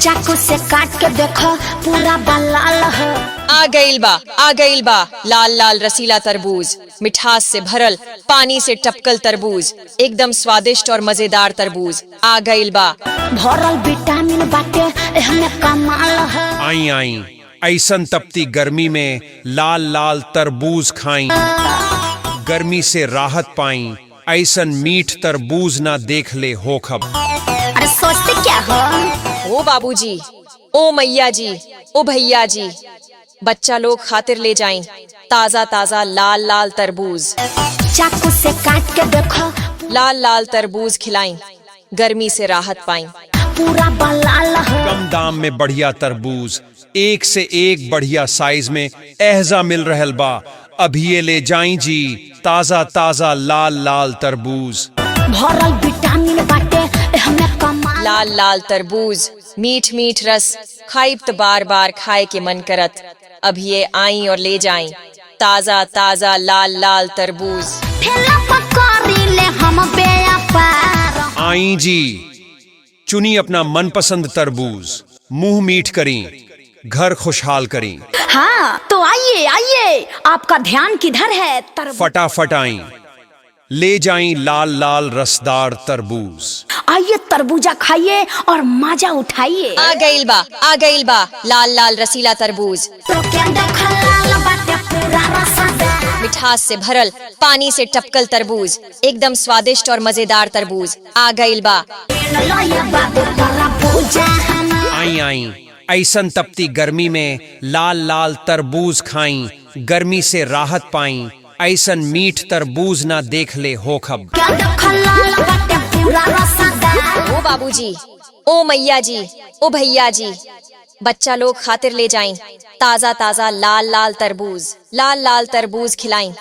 चाकू से काट के देखो पूरा बलाल हो। आ गइल बा, आ गइल बा लाल लाल रसीला तरबूज, मिठास से भरल पानी से टपकल तरबूज, एकदम स्वादिष्ट और मजेदार तरबूज आ गइल बा। भरल विटामिन बाटे एहमे कमाल हो। आई आई ऐसन तपती गर्मी में लाल लाल तरबूज खाई, गर्मी से राहत पाई। ऐसन मीठ तरबूज ना देख ले होखब। अरे सोचते क्या हो? ओ बाबूजी, ओ मैया जी, ओ भैया जी, बच्चा लोग खातिर ले जाएं ताजा ताजा लाल लाल तरबूज। चाकू से काट के देखो लाल लाल तरबूज खिलाएं, गर्मी से राहत पाएं। पूरा बलाल हो। कम दाम में बढ़िया तरबूज, एक से एक बढ़िया साइज में एहजा मिल रहल बा। अभी ले जाई जी ताजा ताजा लाल लाल तरबूज। भरल विटामिन बाटे एहमे कमाल। लाल लाल तरबूज, मीठ मीठ रस, खाइब तो बार बार खाए के मन करत। अब ये आई और ले जाएं ताजा ताजा लाल लाल तरबूज। ठेला पकड़ी ले हम बेअपार। आई जी चुनी अपना मनपसंद तरबूज, मुंह मीठ करी, घर खुशहाल करी। हाँ तो आइए आइए, आपका ध्यान किधर है? तरबूज। फटाफट आई ले जाई लाल लाल रसदार तरबूज। आइए तरबूजा खाइए और मजा उठाइए। आ गइल बा, आ गइल बा लाल लाल रसीला तरबूज, तो क्या देखल लाल बाटे पूरा रसदार। मिठास से भरल पानी से टपकल तरबूज, एकदम स्वादिष्ट और मजेदार तरबूज आ गइल बा। लया बाबू तरबूजा हमार। आई आई ऐसन तपती गर्मी में लाल लाल तरबूज खाई, गर्मी से राहत पाई। ऐसन मीठ तरबूज ना देख ले होखब। क्या देखल लाल बाटे पूरा रसदार। ओ बाबूजी, ओ मैया जी, ओ भैया जी, बच्चा लोग खातिर ले जाएं ताजा ताजा लाल लाल तरबूज। लाल लाल तरबूज खिलाएं,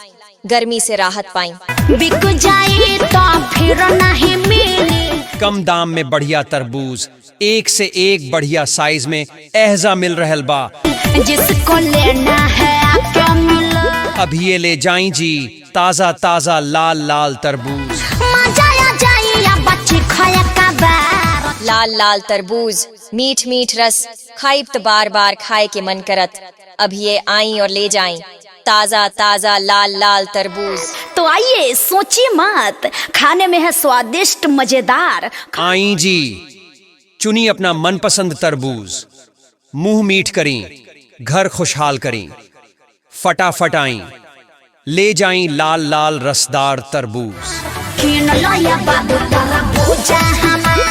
गर्मी से राहत पाएं। बिक जाए तो फिर नहीं मिली। कम दाम में बढ़िया तरबूज, एक से एक बढ़िया साइज में एहजा मिल रहल बा। जिसको लेना है आके मिलो। अभी ये ले जाई जी ताजा ताजा लाल लाल तरबूज। मजा आ जाए या बच्ची खाए का बार। लाल लाल तरबूज, मीठ मीठ रस, खाइब तो बार बार खाए के मन करत। अब ये आई और ले जाएं ताजा ताजा लाल लाल तरबूज। तो आइए सोचिए मत, खाने में है स्वादिष्ट मजेदार। आई जी चुनी अपना मनपसंद तरबूज, मुंह मीठ करी, घर खुशहाल करी। फटाफट आई ले जाई लाल लाल रसदार तरबूज। किन लया बाबू तरबूजा हमार।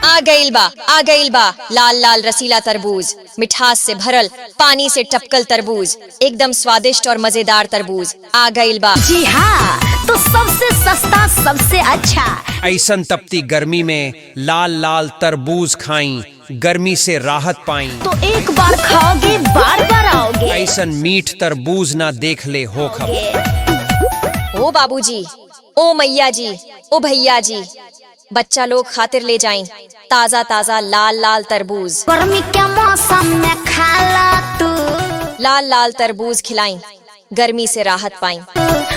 आ गइल बा, आ गइल बा लाल लाल रसीला तरबूज, मिठास से भरल पानी से टपकल तरबूज, एकदम स्वादिष्ट और मजेदार तरबूज आ गइल बा। जी हाँ, तो सबसे सस्ता सबसे अच्छा। ऐसन तपती गर्मी में लाल लाल तरबूज खाई, गर्मी से राहत पाई। तो एक बार खाओगे बार बार आओगे। ऐसन मीठ तरबूज ना देख ले होखब। ओ बाबूजी, ओ मैया जी, ओ भैया जी, बच्चा लोग खातिर ले जाएं ताजा ताजा लाल लाल तरबूज। गर्मी के मौसम में खा ला तू। लाल लाल तरबूज खिलाएं, गर्मी से राहत पाएं।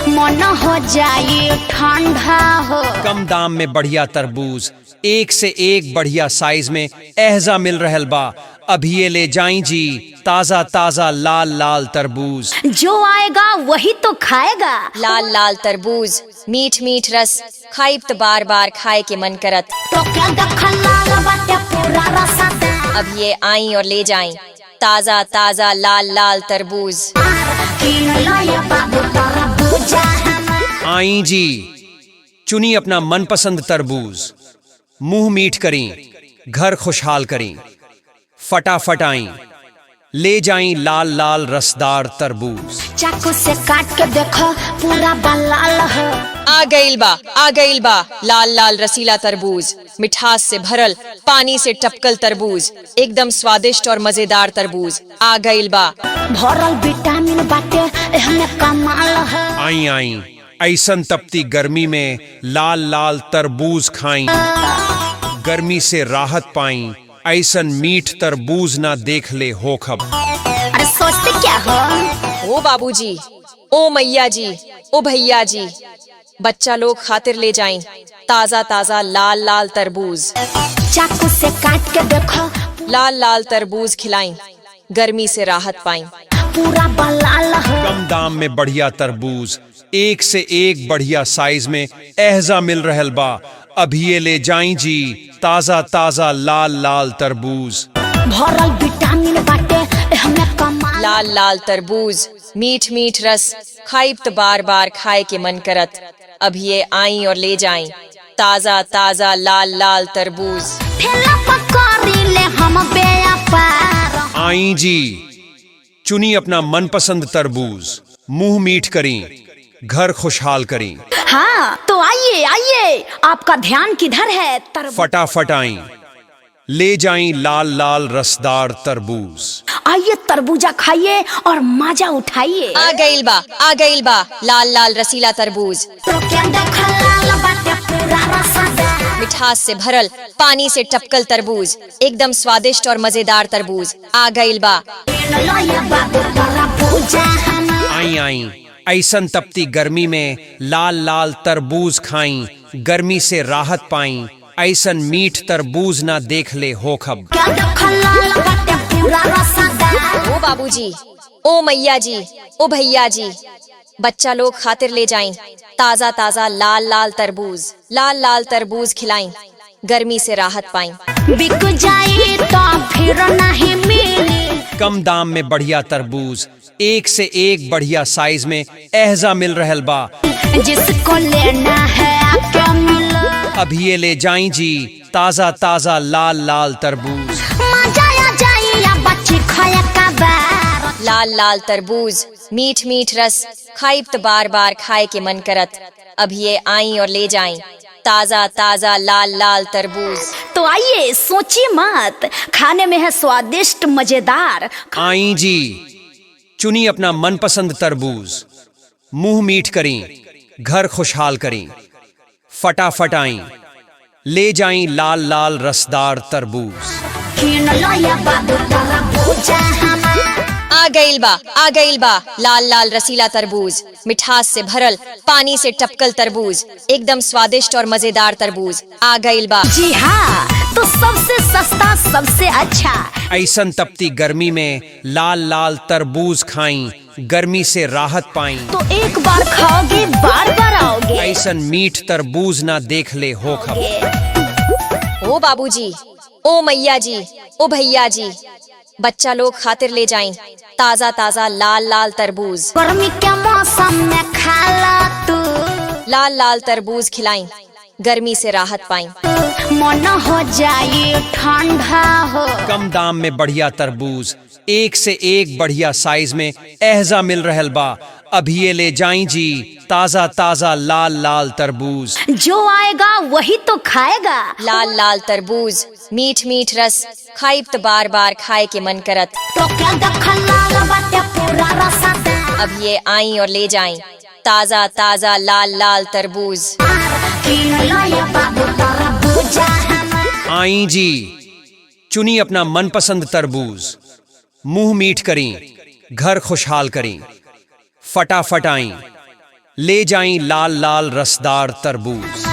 मन हो जाए ठंडा हो। कम दाम में बढ़िया तरबूज, एक से एक बढ़िया साइज में एहजा मिल रहल बा। अभी ये ले जाई जी ताजा ताजा लाल लाल तरबूज। जो आएगा वही तो खाएगा। लाल लाल तरबूज, मीठ मीठ रस, खाइब तो बार बार खाए के मन करत। तो क्या देखल लाल बाटे पूरा रसदार। अब ये आई और ले जाएं ताजा ताजा लाल लाल तरबूज। किन लया बाबू तरबूजा हमार। आई जी चुनी अपना मनपसंद तरबूज, मुंह मीठ करी, घर खुशहाल करी। फटाफट आई ले जाई लाल लाल रसदार तरबूज। चाकू से काट के देखो पूरा बलाल हो। आ गइल बा, आ गइल बा लाल लाल रसीला तरबूज, मिठास से भरल पानी से टपकल तरबूज, एकदम स्वादिष्ट और मजेदार तरबूज आ गइल बा। भरल विटामिन बाटे एहमे कमाल हो। आई आई ऐसन तपती गर्मी में लाल लाल तरबूज खाई, गर्मी से राहत पाई। ऐसन मीठ तरबूज ना देख ले होखब। अरे सोचते क्या हो? ओ बाबूजी, ओ मैया जी, ओ भैया जी, बच्चा लोग खातिर ले जाएं ताजा ताजा लाल लाल तरबूज। चाकू से काट के देखो। लाल लाल तरबूज खिलाई, गर्मी से राहत पाई। पूरा बलाल हो। कम दाम में बढ़िया तरबूज, एक से एक बढ़िया साइज में एहजा मिल रहल बा। अभी ये ले जाई जी, ताजा ताजा लाल लाल तरबूज। भरल विटामिन बाटे हमें कमाल। लाल लाल तरबूज, मीठ मीठ रस, खाइब तो बार बार खाए के मन करत। अभी ये आई और ले जाई, ताजा ताजा लाल लाल तरबूज। ठेला पकड़ी ले हम व्यापार। आई जी, चुनी अपना मनपसंद तरबूज, मुंह मीठ करी, घर खुशहाल करी। हाँ तो आइए आइए, आपका ध्यान किधर है? तरबूज। फटाफट आई, ले जाई लाल लाल रसदार तरबूज। आइए तरबूजा खाइए और मजा उठाइए। आ गइल बा, आ गइल बा, लाल लाल रसीला तरबूज। तो क्या देखलाल बाटे पूरा रसदार। मिठास से भरल, पानी से टपकल तरबूज, एकदम स्वादिष्ट और मजेदार तरबूज। आ गइल बा। लो बाबू तरबूजा हमार। आई आई, ऐसन तपती गर्मी में लाल लाल तरबूज खाई, गर्मी से राहत पाई। ऐसन मीठ तरबूज ना देख ले होखब। क्या देखलाल बाटे पूरा रसदार। ओ बाबूजी, ओ मैया जी, ओ भैया जी, बच्चा लोग खातिर ले जाएं, ताजा ताजा लाल लाल तरबूज। लाल लाल तरबूज खिलाएं, गर्मी से राहत पाएं। बिक जाई तो फिर नहीं मिली। कम दाम में बढ़िया तरबूज, एक से एक बढ़िया साइज में एहजा मिल रहल बा। जिसको लेना है आके मिलो। अभी ये ले जाई जी, ताजा ताजा लाल लाल तरबूज। मजा आ जाई या बच्ची खाया का बार। लाल लाल तरबूज, मीठ मीठ रस, खाइब तो बार बार खाए के मन करत। अभी ये आई और ले जाएं, ताजा ताजा लाल लाल तरबूज। तो आइए, सोचिए मत, खाने में है स्वादिष्ट मजेदार। आई जी, चुनी अपना मनपसंद तरबूज, मुंह मीठ करी, घर खुशहाल करी। फटाफट आई, ले जाई लाल लाल रसदार तरबूज। किन लो या बाबू तरबूजा हमार। आ गइल बा, आ गइल बा, लाल लाल रसीला तरबूज, मिठास से भरल, पानी से टपकल तरबूज, एकदम स्वादिष्ट और मजेदार तरबूज। आ गइल बा। जी हाँ, तो सबसे सस्ता सबसे अच्छा। ऐसन तपती गर्मी में लाल लाल तरबूज खाई, गर्मी से राहत पाई। तो एक बार खाओगे बार बार आओगे। ऐसन मीठ तरबूज ना देख ले होखब। ओ बाबूजी, ओ मैया जी, ओ भैया जी, बच्चा लोग खातिर ले जाएं, ताजा ताजा लाल लाल तरबूज। गर्मी के मौसम में खा ला तू। लाल लाल तरबूज खिलाएं, गर्मी से राहत पाएं। मन हो जाए ठंडा हो। कम दाम में बढ़िया तरबूज, एक से एक बढ़िया साइज में एहजा मिल रहल बा। अभी ये ले जाई जी, ताजा ताजा लाल लाल तरबूज। जो आएगा वही तो खाएगा। लाल लाल तरबूज, मीठ मीठ रस, खाइब तो बार बार खाए के मन करत। तो क्या देखलाल बाटे पूरा रसदार। अब ये आई और ले जाएं, ताजा ताजा लाल लाल तरबूज। किन लो या बाबू तरबूजा हमार। आई जी, चुनी अपना मनपसंद तरबूज, मुंह मीठ करी, घर खुशहाल करी। फटाफट आई, ले जाई लाल लाल रसदार तरबूज।